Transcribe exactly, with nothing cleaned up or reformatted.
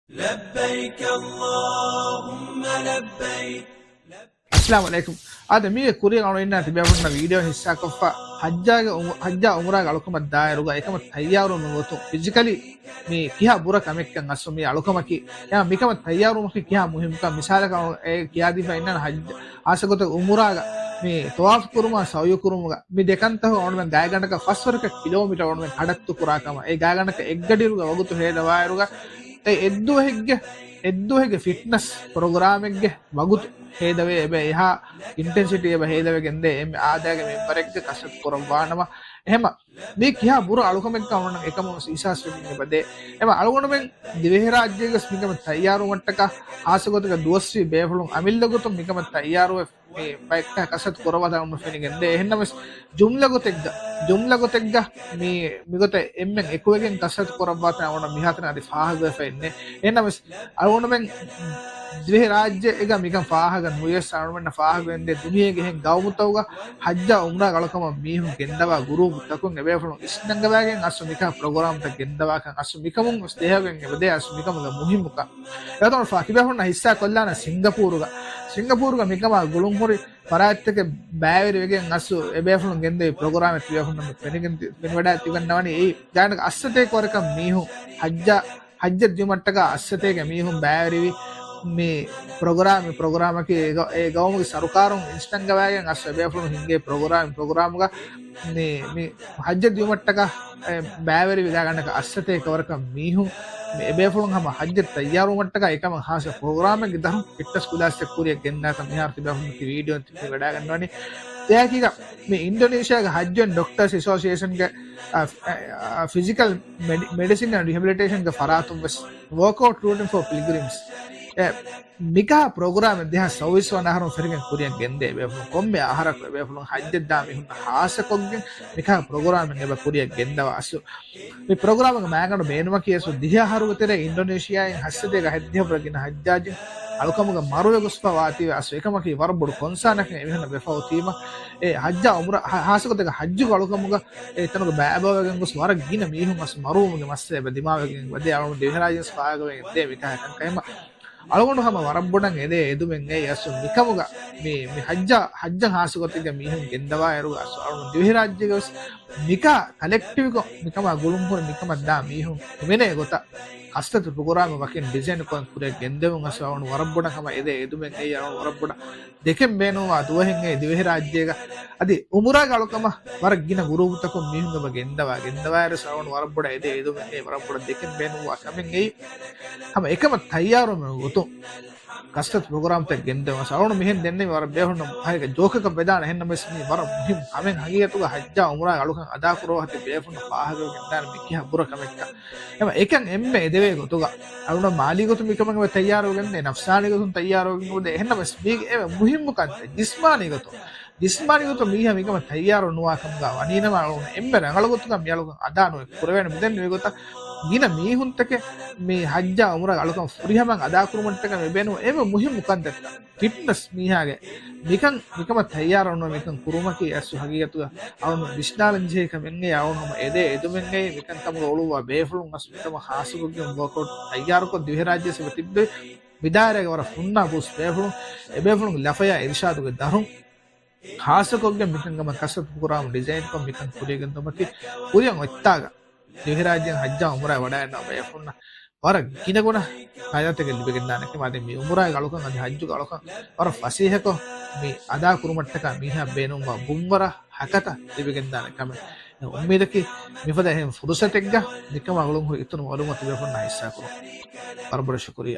لبيك اللهم لبيك. އައްސަލާމު ޢަލައިކުމް. އާދެ، މީގެ ކުރިން އަޅުގަނޑުމެންނާ ތިބޭފުޅުންނަށް ވީޑިއޯ ހިއްސާކޮށްފަ ޙައްޖާގެ އުމު-، ޙައްޖާ އުމުރާގެ އަޅުކަމަށް ދާއިރުގަ އެކަމަށް ތައްޔާރުވުމުގެ ގޮތުން ފިޒިކަލީ މީ ކިހާ ބުރަ ކަމެއްކަން އަސްލު މީ އަޅުކަމަކީ. އެހެން މިކަމަށް ތައްޔާރުވުމަކީ ކިހާ މުހިއްމުކަން. މިސާލަކަށް އެ ކިޔާދީފަ އިންނަން ޙައްޖް ޚާއްޞަގޮތަށް އުމުރާގަ މި ޠަވާފު ކުރުމާ ސަޢުޔު ކުރުމުގަ މި ދެ ކަންތައް އަޅުގަނޑުމެން ގާތްގަނޑަކަށް ފަސްވަރަކަށް ކިލޯމީޓަރ އަޅުގަނޑުމެން ކަޑައްތު ކުރާ ކަމަށް. އެ ގާތްގަނޑަކަށް އެއްގަޑިއިރުގެ ވަގުތު ހޭދަވާއިރުގަ އެ އެއްދުވަހެއްގެ، އެއްދުވަހެއްގެ ފިޓްނަސް ޕްރޮގްރާމެއްގެ ވަގުތު ހޭދަވޭ އެބަ އެހާ އިންޓެންސިޓީ އެބަ ހޭދަވެގެންދޭ އެންމެ އާދައިގެ މިންވަރެއްގަ ކަސްރަތު ކުރައްވާނަމަ. އެހެމަ މީ ކިހާ ބުރަ އަޅުކަމެއްކަން އަޅުގަނޑު އެކަމުން އިހްސާސް ވެގެން އެބަދޭ. އެމަ އަޅުގަނޑުމެން ދިވެހިރާއްޖޭގަސް މިކަމަށް ތައްޔާރުވުމަށްޓަކާ ޚާއްޞަގޮތަކަށް ދުވަސްވީ ބޭފުޅުން އަމިއްލަ ގޮތުން މިކަމަށް ތައްޔާރުވެ މި ބައެއްކާ ކަސްރަތު ކުރައްވާތަން އަޅުގަނޑު ފެނިގެންދޭ. އެހެންނަމަވެސް ޖުމްލަ ގޮތެއްގަ، ޖުމްލަ ގޮތެއްގަ މި، މިގޮތަށް އެންމެން އެކުވެގެން ކަސްރަތު ކުރައްވާތަން އަޅުގަނޑަށް މިހާތަނަށް އަދި ފާހަގަވެފަ އިންނޭ. އެހެންނަމަވެސް އަޅުގަނޑުމެން ދިވެހިރާއްޖޭގަ މިކަން ފާހަގަ ނުވިޔަސް އަޅުގަނޑަށް ފާހަގަވެގެންދޭ ދުނިޔޭގެ އެހެން ގައުމުތަކުގަ ޙައްޖާ އުމްރާ އަޅުކަމަށް މީހުން ގެންދަވާ ގުރޫޕުތަކުން އެބޭފުޅުން އިސްނަންގަވާގެން އަސްލު މިކަހަ ޕްރޮގްރާމްތައް ގެންދަވާކަން އަސްލު މިކަމުން ވެސް ދޭހަވެގެން އެބަދޭ އަސްލު މިކަމުގެ މުހިއްމުކަން. އެތަނު ފާ ތިބޭފުޅުންނަށް ހިއްސާ ކޮށްލާނަ ސިންގަޕޫރުގަ، ސިންގަޕޫރުގަ މިކަމާ ގުޅުންހުރި ފަރާތްތަކެއް ބައިވެރިވެގެން އަސްލު އެބޭފުޅުން ގެންދެވި ޕްރޮގްރާމެއް ތިބޭފުޅުންނަށް މި ފެނިގެން ތި-، ފެނިވަޑައި ތިގަންނަވަނީ އެއީ ގާތްގަނޑަކަށް އައްސަތޭކަ ވަރަކަށް މީހުން ޙައްޖަށް، ޙައްޖަށް ދިޔުމަށްޓަކާ އައްސަތޭކަ މީހުން ބައިވެރިވި މި ޕްރޮގްރާމް، މި ޕްރޮގްރާމަކީ އެ ގަ-، އެ ގައުމުގެ ސަރުކާރުން އިންސްޓަންގަވާގެން އަސްލު އެބޭފުޅުން ހިންގޭ ޕްރޮގްރާމް، ޕްރޮގްރާމުގަ މި، މި ޙައްޖަށް ދިޔުމަށްޓަކާ، އެ، ބައިވެރިވި ގާތްގަނޑަކަށް އައްސަތޭކަ ވަރަކަށް މީހުން މި އެބޭފުޅުން ހަމަ ޙައްޖަށް ތައްޔާރުވުމަށްޓަކާ އެކަމަށް ޚާއްޞަ ޕްރޮގްރާމެއްގެ ދަށުން ފިޓްނަސް ކްލާސްއެއް ކުރިއަށް ގެންދާތަން މިހާރު ތިބޭފުޅުން މި ވީޑިއޯ ތި-، ތި ވަޑައިގަންނަވަނީ. އެއާއެކީގަ މި އިންޑޮނީޝިއާގެ ޙައްޖު އެންޑް ޑޮކްޓާސް އެސޯސިއޭޝަންގެ، އަ، އަ، ފިޒިކަލް މެޑި-، މެޑިސިން އެންޑް ރިހެބިލިޓޭޝަންގެ ފަރާތުން ވެސް ވޯކްއައުޓް ރޫޓިން ފޯ ޕިލްގްރިމްސް އެ މިކަހަ ޕްރޮގްރާމެއް ދެހާސް ސައުވީސް ވަނަ އަހަރުން ފެށިގެން ކުރިއަށް ގެންދޭ އެބޭފުޅުން. ކޮންމެ އަހަރަކު އެބޭފުޅުން ޙައްޖަށް ދާ މީހުންނަށް ޚާއްޞަކޮށްގެން މިކަހަ ޕްރޮގްރާމެއް އެބަ ކުރިއަށް ގެންދަވާ އަސްލު. މި ޕްރޮގްރާމަށް މައިގަނޑު ބޭނުމަކީ އަސްލު ދިހަ އަހަރުގެ ތެރޭ އިންޑޮނޭޝިއާއިން ހަތްސަތޭކަ ހަތްދިހަ ވަރަށް ގިނަ ޙައްޖާޖުން އަޅުކަމުގަ މަރުވެ ގޮސްފަ ވާތީވެ އަސްލު އެކަމަކީ ވަރަށް ބޮޑު ކޮންސާނަކަށް އެމީހުންނަށް ވެފަ އޮތީމަ، އެ ޙައްޖާ އުމްރާ، ހާ-، ޚާއްޞަކޮށް ޙައްޖުގެ އަޅުކަމުގަ އެ ތަނުގެ ބައިބައިވެގެން ގޮސް ވަރަށް ގިނަ މީހުން އަސްލު މަރުވުމުގެ މައްސަލަ އެބަ ދިމާވެގެން ވަދެ އަޅުގަނޑު ދިވެހިރާއްޖޭ ފާހަގަވެގެން ދޭ މިކަހަ ކަންކަން. އަޅުގަނޑު ހަމަ ވަރަށް ބޮޑަށް އެދޭ އެދުމެއް އެއީ އަސްލު މިކަމުގަ މި، މި ޙައްޖާ، ޙައްޖަށް ޚާއްޞަ ގޮތެއްގަ މީހުން ގެންދަވާއިރުގަ އަސްލު އަޅުގަނޑު ދިވެހިރާއްޖޭގަ ވެސް މިކާ ކަލެކްޓިވްކޮށް މިކަމާ ގުޅުންހުރި މިކަމަށް ދާ މީހުން ހިމެނޭ ގޮތަށް ޚާއްޞަ ޕްރޮގްރާމެއް ވަކިން ޑިޒައިންކޮށް ކުރިއަށް ގެންދެވުން އަސްލު އަޅުގަނޑު ވަރަށް ބޮޑަށް ހަމަ އެދޭ އެދުމެއް އެއީ އަޅުގަނޑު ވަރަށް ބޮޑަށް ދެކެން ބޭނުންވާ ދުވަހެއް އެއީ ދިވެހިރާއްޖޭގަ. އަދި އުމްރާގެ އަޅުކަމަށް ވަރަށް ގިނަ ގުރޫޕުތަކުން މީހުން އެބަ ގެންދަވާ، ގެންދަވާއިރު އަޅުގަނޑު ވަރަށް ބޮޑަށް އެދޭ އެދުމެއް އެއީ ވަރަށް ބޮޑަށް ދެކެން ބޭނުންވާ ކަމެއް އެއީ. ހަމަ އެކަމަށް ތައްޔާރުވުމުގެ ގޮތުން ކަސްރަތު ޕްރޮގްރާމްތައް ގެންދެވުން އަޅުގަނޑު މިހެން ދެންނެވި ވަރަށް ބޭފުޅުންނަށް ހަގީގަތަށް ޖޯކަކަށް ވެދާނެ. އެހެންނަމަވެސް މީ ވަރަށް މުހިންމު ކަމެއް ހަގީގަތުގަ ޙައްޖާ އުމްރާ އަޅުކަން އަދާ ކުރުވާ ހަތި ބޭފުޅުންނަށް ފާހަގަވެގެން ދާނެ މި ކިހާ ބުރަ ކަމެއްކަން. އެމަ އެކަން އެންމެ އެދެވޭ ގޮތުގަ އަޅުގަނޑު މާލީ ގޮތުން މިކަމަށް އެބަ ތައްޔާރުވެގެން ނަފްސާނީ ގޮތުން ތައްޔާރުވެގެން އެބަދޭ. އެހެންނަމަވެސް މީގެ އެންމެ މުހިންމު ކަންތައް ޖިސްމާނީ ގޮތުން، ޖިސްމާނީ ގޮތުން މީހާ މިކަމަށް ތައްޔާރު ނުވާ ކަމުގަ ވަނީނަމަ އަޅުގަނޑު އެންމެ ރަނގަޅު ގޮތުގަ މި އަޅުކަން އަދާ ނުވެ ކުރެވޭނެ. މިދެންނެވި ގޮތަށް ގިނަ މީހުންތަކެއް މި ޙައްޖާ އުމްރާ އަޅުކަން ފުރިހަމައިން އަދާ ކުރުމަށްޓަކައި މި ބޭނުން އެންމެ މުހިންމު ކަންތައްތައް. ފިޓްނަސް މީހާގެ މިކަން، މިކަމަށް ތައްޔާރު ނުވެ މިކަން ކުރުމަކީ އަސްލު ހަގީގަތުގަ އަޅުގަނޑު ވިސްނާލަން ޖެހޭ ކަމެއް އެއީ. އަޅުގަނޑު ހަމަ އެދޭ އެދުމެއް އެއީ މިކަންކަމުގަ އުޅުއްވާ ބޭފުޅުން އަސްލު މިކަމަށް ޚާއްޞަކޮށްގެން ވޯކްއައުޓް ތައްޔާރުކޮށް ދިވެހިރާއްޖެ އެބަ ތިއްބެވި. މި ދާއިރާގެ ވަރަށް ފުންނާ ބޫސް ބޭފުޅުން، އެބޭފުޅުންގެ ލަފަޔާ އިރުޝާދުގެ ދަށުން ޚާއްޞަކޮށްގެން މިކަންކަމަށް ކަސްރަތު ޕްރޮގްރާމް ޑިޒައިންކޮށް މިކަން ކުރިއަށް ގެންދުމަކީ ކުރިއަށް އޮތްތާގަ ދިވެހިރާއްޖޭން ޙައްޖާ އުމްރާ ވަޑައިގަންނަވާ ބޭފުޅުންނަށް ވަރަށް ގިނަގުނަ ފައިދާތަކެއް ލިބިގެންދާނެ ކަމަށް. އަދި މި އުމްރާގެ އަޅުކަން އަދި ޙައްޖުގެ އަޅުކަން ވަރަށް ފަސޭހަކޮށް މި އަދާ ކުރުމަށްޓަކާ މީހާ ބޭނުންވާ ބުންވަރަށް ހަކަތަ ލިބިގެންދާނެ ކަމެއް. އުއްމީދަކީ މިފަދަ އެހެން ފުރުސަތެއްގަ މިކަމާ ގުޅުންހުރި އިތުރު މަޢުލޫމާތު ތިބޭފުޅުންނާ ޙިއްޞާކުރުން. ވަރަށް ބޮޑަށް ޝުކުރިއްޔާ.